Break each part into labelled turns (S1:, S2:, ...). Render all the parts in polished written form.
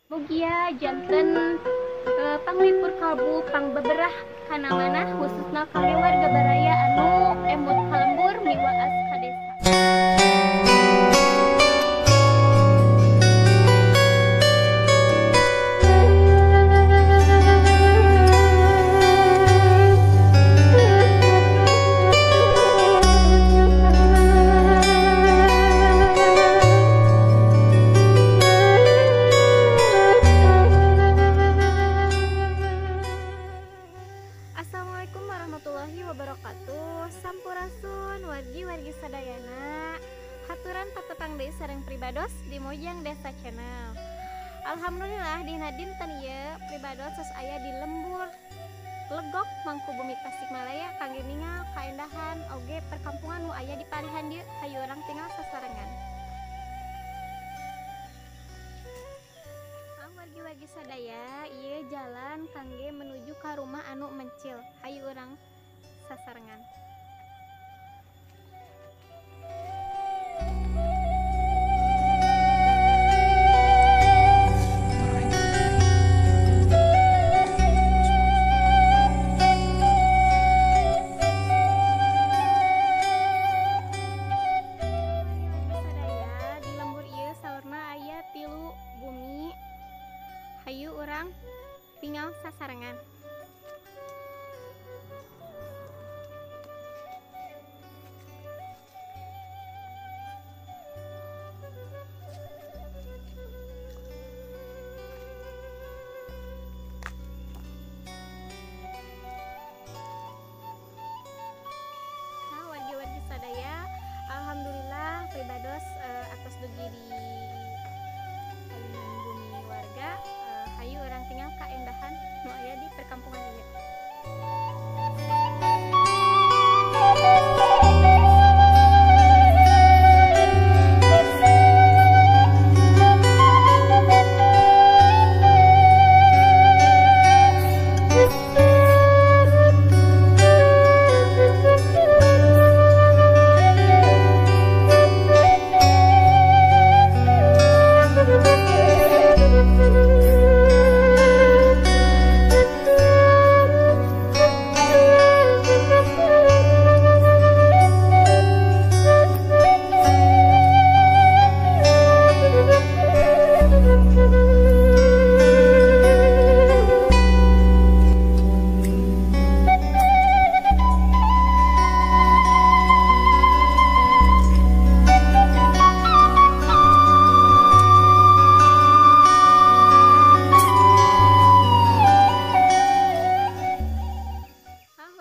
S1: Mugia janten panglipur kalbu pangbeberah kana manah khususna kangge warga baraya anu emut ka lembur miwaas ka desa. Assalamualaikum warahmatullahi wabarakatuh. Sampurasun wargi-wargi sadayana. Haturan patepang deui sareng pribados di Mojang Desa Channel. Alhamdulillah dina dinten ieu pribados tos aya di lembur Legok Mangkubumi Tasikmalaya kangge ningal kaendahan oge perkampungan nu aya di palihan dieu. Hayu urang tinggal sasarengan. Wargi-wargi sadaya, ieu jalan kangge menuju ka rumah anu mencil. Hayu urang sasarengan. Sadaya di lembur ieu saurna aya 3 bumi. Hayu urang tinggal sasarengan. Nah, wargi-wargi sadaya, alhamdulillah pribados atos dugi di ayunan bumi warga. Hayu urang tinggal kaendahan nu aya di perkampungan ieu.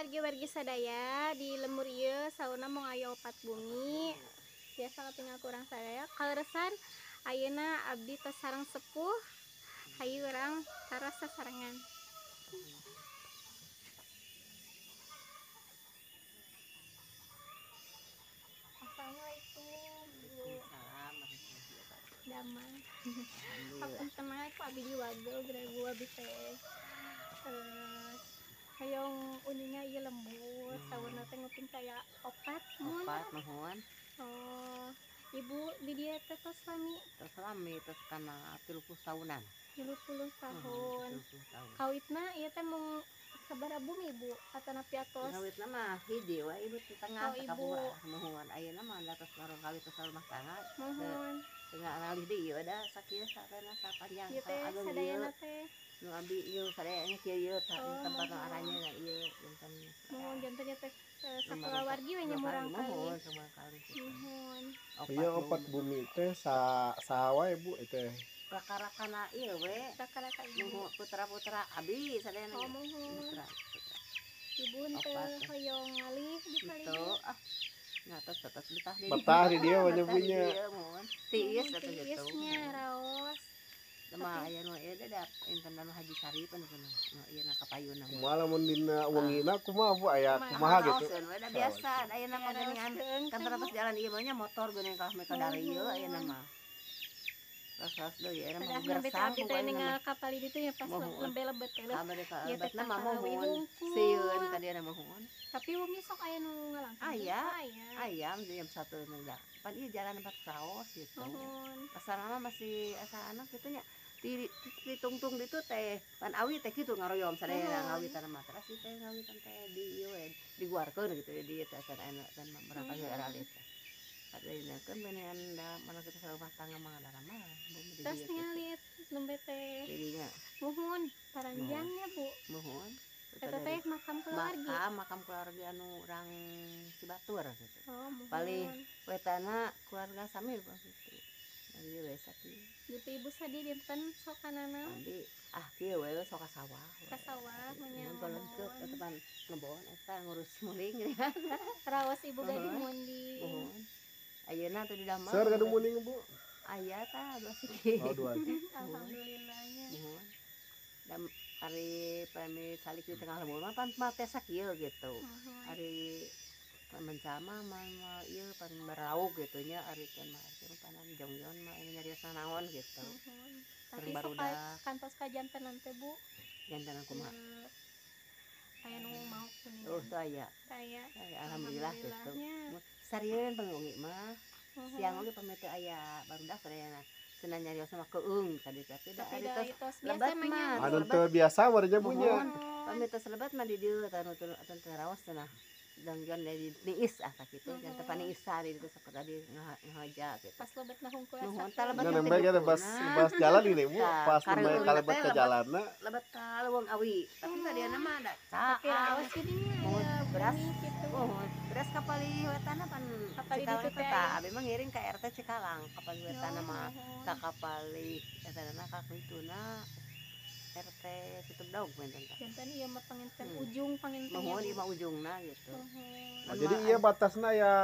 S1: Wargi-wargi sadaya di lembur ieu saurna mung aya 4 bumi. Biasa tinggal kurang sadaya. Kaleresan ayeuna abdi tos sareng sepuh. Hayu urang taros sasarengan. Assalamualaikum.
S2: Waalaikumsalam warahmatullahi wabarakatuh.
S1: Damang. Hapunten ku abdi diwagel geura abdi teh. Hayong uninga ieu lembur, saurna teh nguping kaya 4 mun.
S2: 4 nuhun.
S1: Oh, ibu di dieu teh tos lami?
S2: Tos lami, tos kana 30 tahunan.
S1: 30 tahun.
S2: 30 tahun.
S1: Kawitna ieu teh mung sabaraha bumi ibu atanapi atos?
S2: Kawitna mah hiji we ibu di tengah.
S1: Oh, ibu.
S2: Nuhun. Ayeuna mah da tos bareng kawit tos rumah tangga.
S1: Nuhun.
S2: Tengah ngalih deui ieu da sakieu sakana sapanjang
S1: ieu teh sadayana teh.
S2: Nu abdi ieu sadayana kieu ieu tempat nu aranya ieu janten.
S1: Muhun janten ieu teh sakulawargi we nya murang kali.
S2: Muhun kali.
S1: Muhun.
S3: Ieu 4 bumi teh saha wae Bu teh?
S2: Raka-rakana ieu we.
S1: Raka-raka ibu.
S2: Putra-putra abdi sadayana.
S1: Oh, muhun.
S2: Putra.
S1: Ibu teu hoyong ngalih di palih.
S2: Teu ah. Nah, tos betah di.
S3: Betah di dieu mah nya.
S2: Tiis atuh gitu.
S1: Tiisnya raos.
S2: Mah aya nu ieu da inten nu Haji Sarip anu nu ieu na kapayunna.
S3: Kumaha lamun dina wengina kumaha Bu aya kumaha gitu.
S2: Raoseun we da biasa ayeuna mah geuningan kan terus jalan ieu mah nya motor geuning kalah meh ka dari ieu ayeuna mah. Raos deui ayeuna mah gersang
S1: abdi teh ningal ka palih ditu nya pas lembe lebet teh.
S2: Ieu teh mah muhun sieun ka dieu mah muhun.
S1: Tapi wengi sok aya nu ngalangkung.
S2: Aya. Aya jam 1 nu da. Pan ieu jalan 4 raos gitu.
S1: Muhun.
S2: Pasar mah masih asa anak kitu nya. Di tungtung ditu teh pan awi teh kitu ngaroyom sadaya ngawitan mah teras teh ngawitan teh di ieu we diguarkeun gitu di dieu teh acan aya dan barangkali aralit teh. Kadienakeun benean da mana kita sarumah tangga mah ngadaramal bumi di
S1: Terus
S2: dieu kitu.
S1: ningali nembe teh
S2: Jadinya
S1: muhun paranjangnya Bu.
S2: Muhun.
S1: Eta teh makam keluarga.
S2: Makam, makam keluarga anu urang Cibatur gitu.
S1: Oh, muhun.
S2: Palih wetana keluarga sami gitu. Ari we sakieu.
S1: Gitu Ibu sadi dinten sok kanana.
S2: Abi ah kieu we sok ka sawah.
S1: Ka sawah
S2: mun balengkeup eta pan ngebon eta ngurus muling geuningan.
S1: Raos Ibu gaduh munding.
S2: Muhun. Ayeuna teh didamel.
S3: Seur gaduh munding Bu?
S2: Aya tah dua siki.
S3: Oh, dua.
S1: Alhamdulillahnya.
S2: Muhun. Dan ari pami calik di tengah lembur mah pan mah teh sakieu gitu. Ari mencama mah ieu pan barauk gitu nya ari teh mah panan jongjon mah ini nyariosna naon gitu.
S1: Tapi sok kantos ka jantenan teh Bu.
S2: Jantenan kumaha?
S1: Aya nu mau kuning.
S2: Oh, teu aya.
S1: Aya.
S2: Alhamdulillah gitu. Sarieun pangungi mah. Siang oge pami teu aya barudak sadayana. Cenah nyariosna mah keung tadi tapi da ari tos lebat mah.
S3: Anu teu biasa warnya punya.
S2: Pami tos lebat mah di dieu tah nu teu raos cenah. Dangjon dari niis ah tak kitu jangan tepan niisa di ditu sok tadi ngahaja gitu.
S1: Pas lebet mah hungkul
S2: asa. Nuhun tah lebet
S3: nembe ge pas jalan ini Bu, pas nembe ka lebet ka jalanna.
S2: Lebet ka leuweung awi. Tapi tadiana mah da
S1: tapi raos jadinya
S2: beras kitu. Beras kapali wetana pan Cikalang teh tah abi mah ngiring ka RT Cikalang kapali wetana mah ka kapali etana ka kituna RT Situbdog benten tah.
S1: Janten ieu mah panginten ujung panginten.
S2: Muhun ieu mah ujungna gitu.
S3: Oh, jadi ieu batasna ya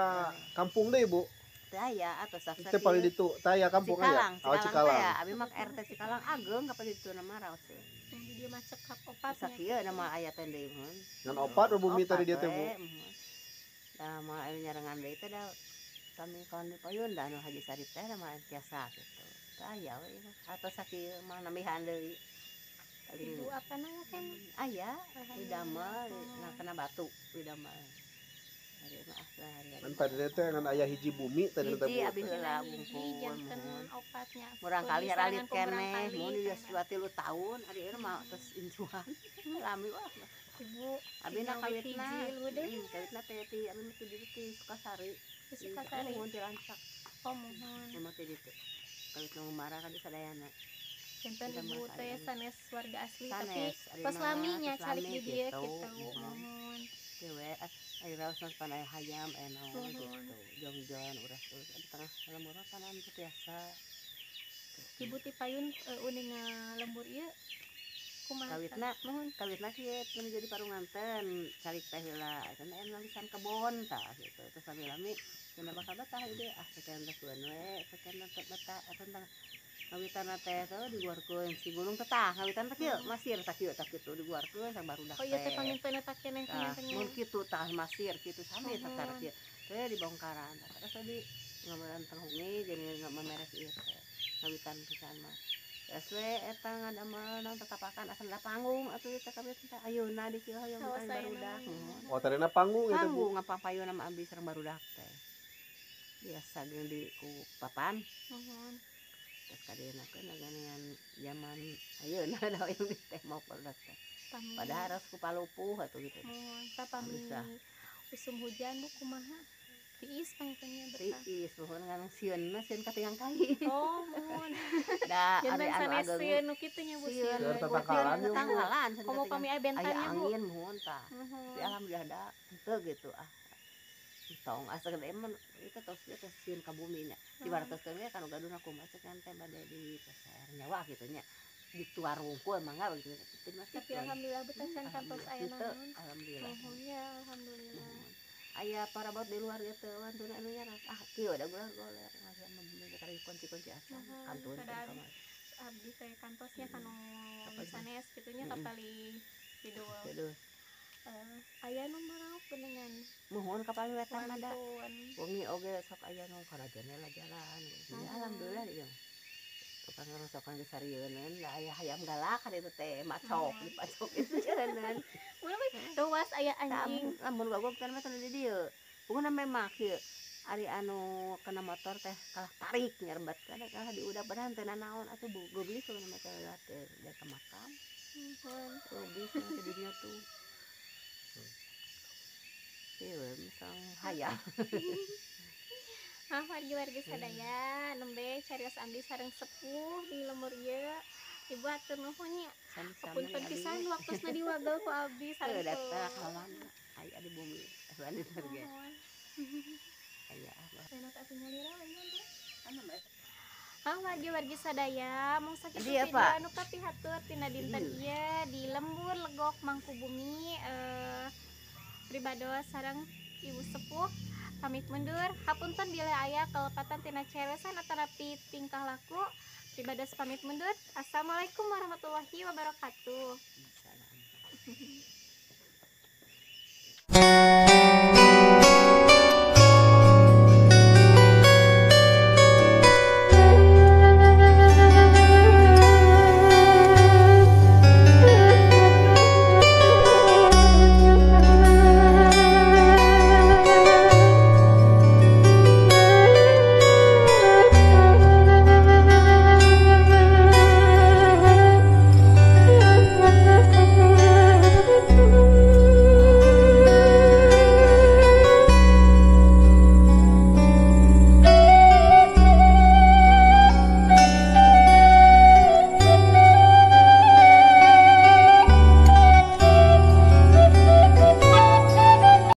S3: kampung deui Bu.
S2: Teu aya atuh sak
S3: teh paling ditu teh aya kampung aya.
S2: Oh Cikalang teh abi mah RT Cikalang ageng kapali ditu na mah raos.
S1: Di dieu mah cekap opat nya.
S2: Sakieu na mah aya teh deui mun.
S3: Ngan opat bumi teh di dieu teh Bu.
S2: Da mah aya nyarengan deui teh da kami kawan di payun da anu Haji Sarip teh da mah tiasa gitu. Teu aya we atuh sakieu mah nambihan deui.
S1: Ibu apa namanya kan?
S2: Aya, widamel, nah kena batu widamel. Ari mah asal.
S3: Kan tadi teh ngan aya hiji bumi tadi teh Bu.
S2: Hiji abi heula wungkul.
S1: Janten opatnya.
S2: Murang kali aralit keneh, mun geus 2 3 tahun ari ieu mah tos incuan. Lami wah.
S1: Ibu,
S2: abi na kawitna. Kawitna teh ti abi mah ti ditu ti Sukasari.
S1: Sukasari.
S2: Muhun ti Rancak.
S1: Oh, muhun.
S2: Mah ti ditu. Kawitna marah ka di sadayana.
S1: Janten ibu teh sanes warga asli tapi pas laminya calik di dieu gitu. Muhun.
S2: Teu we ari raos mah pan aya hayam aya naon gitu. Jongjon uras-urus di tengah lembur mah panan teu biasa.
S1: Ibu ti payun uning lembur ieu kumaha?
S2: Kawitna muhun kawitna kieu mun jadi parunganten calik teh heula cenah aya lalisan kebon tah gitu. Terus lami-lami cenah bakal betah ieu ah sekian teh we sekian teh betah tentang ngawitan teh teh diguarkeun si gunung teh tah ngawitan teh kieu masir tah kieu tah kitu diguarkeun sang barudak teh.
S1: Oh iya teh panginten eta keneh panginten.
S2: Mun kitu tah masir kitu sami tah tah kieu. Teh dibongkaran tah terus di ngamaran tenghungi jadi ngameres ieu teh ngawitan pisan mah. Terus we eta ngadamel naon tatapakan asal da panggung atuh teh kawitan teh ayeuna di kieu hoyong bukan barudak.
S3: Oh tadina panggung eta Bu.
S2: Panggung ngapapayuna mah abdi sareng barudak teh. Biasa jeung di ku papan.
S1: Muhun.
S2: Terus kadienakeun dengan zaman ayeuna da hoyong di teh mau barudak teh. Padahal harus ku palupuh atuh gitu.
S1: Muhun, tah pami usum hujan Bu kumaha? Tiis pangintennya betah.
S2: Tiis muhun ngan sieun mah sieun katingang kai.
S1: Oh, muhun.
S2: Da ari anu ageng
S1: sieun nu kitu nya Bu sieun.
S3: Tatangkalan
S2: tatangkalan.
S1: Komo pami aya bentannya Bu.
S2: Aya angin muhun tah. Tapi alhamdulillah da henteu gitu ah. Tong asa gede mah itu tos ieu teh sieun ka bumi nya. Diwartoskeun we kanu gaduhna kumaha cek teh bade di peser nyawa kitu nya. Dituar wungkul mangga begitu.
S1: Tapi alhamdulillah betah can kantos aya naon.
S2: Alhamdulillah.
S1: Muhun ya alhamdulillah.
S2: Aya parabot di luar gitu wantuna anu nyarat ah kieu da goler-goler ngasihan mah bumi teh kunci-kunci asa kantun kamar.
S1: Abdi teh kantosnya kanu sanes kitu nya kapali kidul. Aya nu maraok geuningan.
S2: Muhun kapali wetan mah da. Wengi oge sok aya nu karajana jalan. Ya alhamdulillah ieu. Tukang ngerosokan geus sarieuneun da aya hayam galak ka ditu teh macok dipacok itu jeuneun.
S1: Mun we tuas aya anjing.
S2: Lamun gagok teh mah teu di dieu. Pokona memang kieu. Ari anu kena motor teh kalah tarik nyerbet kada kalah diudak padahal teu nanaon atuh bu geulis mah teh lewat teh ka makam.
S1: Nuhun.
S2: Geulis mah teh dinya tuh. Ieu misal hayal.
S1: Ah, wargi-wargi sadaya nembe carios abdi sareng sepuh di lembur ieu. Ibu hatur nuhun nya.
S2: Sami-sami.
S1: Hapunten pisan waktosna diwagel ku abdi
S2: Heuh
S1: sareng
S2: da teh kawana aya di bumi wanita ge.
S1: Nuhun.
S2: Aya apa.
S1: Enak atuh nyalira we nya teh.
S2: Anu mah
S1: Ah, wargi-wargi sadaya mung sakitu
S2: Iya,
S1: video
S2: Pak.
S1: anu kapihatur tina dinten ieu di lembur Legok Mangkubumi, pribados sareng ibu sepuh pamit mundur. Hapunten bilih aya kalepatan tina ceresan atanapi tingkah laku. Pribados pamit mundur. Assalamualaikum warahmatullahi wabarakatuh.
S2: Salam.